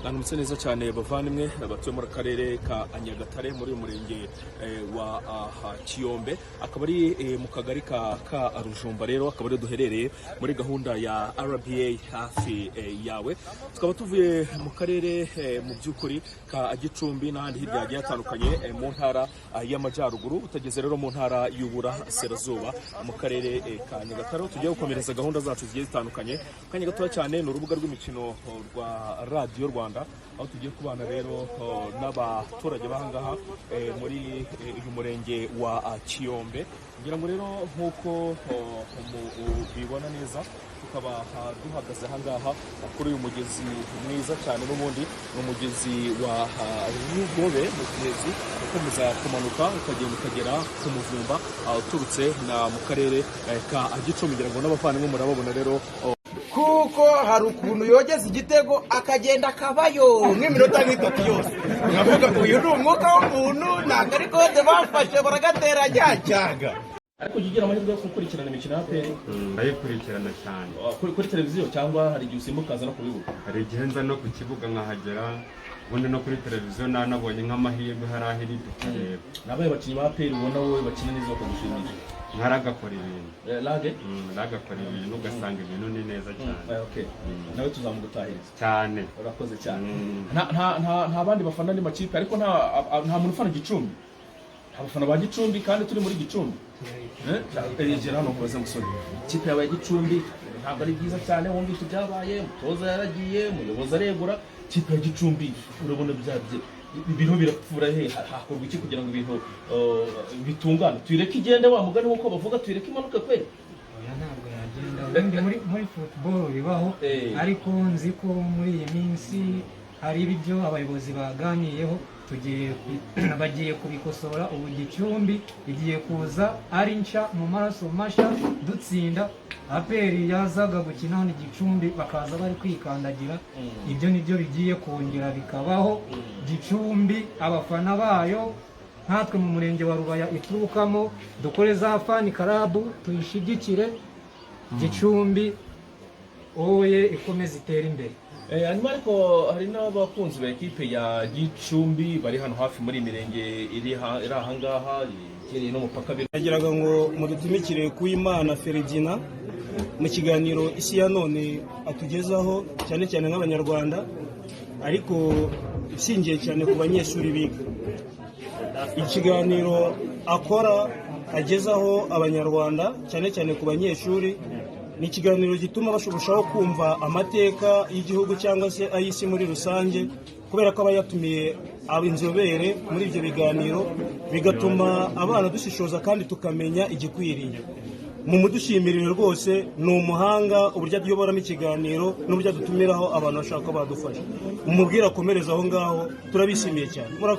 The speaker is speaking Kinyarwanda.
Mwaramutse neza cyane, bavandimwe batuye muri karere ka Nyagatare, muri uyu murenge wa Kiyombe, akaba ari mu kagari ka Rujumba. Rero akaba ari duherereye muri gahunda ya RBA Hafi Yawe. Tukaba tuvuye mu karere mu by'ukuri ka Gicumbi n'ahandi hirya hagiye hatandukanye mu ntara y'Amajyaruguru. Utageze rero mu ntara y'Uburasirazuba, mu karere ka Nyagatare, tugiye gukomereza gahunda zacu zigiye zitandukanye. Kanya gatoya cyane ni urubuga rw'imikino rwa Radiyo Rwanda, aho tugiye kubana rero n'abaturage b'ahangaha muri uyu murenge wa Kiyombe. Ngira ngo rero nk'uko mubibona neza, tukaba duhagaze ahangaha kuri uyu mugezi mwiza cyane. N'ubundi ni umugezi wa Rugobe, umugezi ukomeza kumanuka ukagenda ukagera ku Muvumba, uturutse na mu karere ka Gicumbi. Ngira ngo n'abavandimwe murababona rero. Kuko hari ukuntu yogeza igitego akagenda akabayo nk'iminota nk'itatu yose, nkavuga uyu ni umwuka w'umuntu, ntabwo ari kode bafashe baragateranya cyanga. Ariko ujya ugira amahirwe yo gukurikirana imikino ya APR? Ndayikurikirana cyane. Kuri televiziyo cyangwa hari igihe usimbuka ukaza no ku bibuga? Hari igihe nza no ku kibuga nkahagera, ubundi no kuri televiziyo nanabonye nk'amahirwe hari aho iri tukareba. Ni abahe bakinnyi ba APR ubona wowe bakina neza bakagushimisha? Nkaragakora ibintu. Lage. Ragakora ibintu, ugasanga ibintu ni neza cyane. Okay. Nawe tuzamugutahiriza. Cyane. Urakoze cyane. Mm. Nta bandi bafana andi makipe, ariko nta muntu ufana Gicumbi, nta bafana ba Gicumbi kandi turi muri Gicumbi. Egera hano nkubaze, musore. Ikipe yabaye Gicumbi, ntabwo ari byiza cyane. Wumvise ibyabaye, umutoza yaragiye, umuyobozi aregura. Ikipe ya Gicumbi urabona byabye ibintu birapfura he? Hakorwa iki kugira ngo ibintu bitungane? Tuyireke igende wa mugani nk'uko bavuga, tuyireke imanuke kweli? Oya, ntabwo yagenda. Ubundi muri football bibaho, ariko nzi ko muri iyi minsi hari ibyo abayobozi baganiyeho, bagiye kubikosora. Ubu Gicumbi igiye kuza ari nshya, mu maraso mashya, dutsinda. APR yazaga gukina hano Gicumbi bakaza bari kwikandagira. Ibyo nibyo bigiye kongera bikabaho. Gicumbi abafana bayo, nkatwe mu murenge wa Rubaya iturukamo, dukore za fan club, tuyishyigikire. Gicumbi oye, ikomeze itere imbere. Hanyuma ariko hari n'abakunzi ba ekipe ya Gicumbi bari hano hafi muri iyi mirenge iri ahangaha yegereye n'umupaka. Yagiraga ngo mudutumikire ku Imana Feredina mu kiganiro Isi ya None atugezaho, cyane cyane nk'Abanyarwanda, ariko ishingiye cyane ku banyeshuri biga. Ikiganiro akora agezaho Abanyarwanda, cyane cyane ku banyeshuri, ni ikiganiro gituma bashobora kumva amateka y'igihugu cyangwa se ay'isi muri rusange, kubera ko aba yatumiye inzobere muri ibyo biganiro, bigatuma abana dushishoza kandi tukamenya igikwiriye. Mu mudushimirire rwose, ni umuhanga uburyo ayoboramo ikiganiro n'uburyo adutumiraho abantu bashaka ko badufasha. Umubwire akomereza aho ngaho, turabishimiye cyane, murakoze.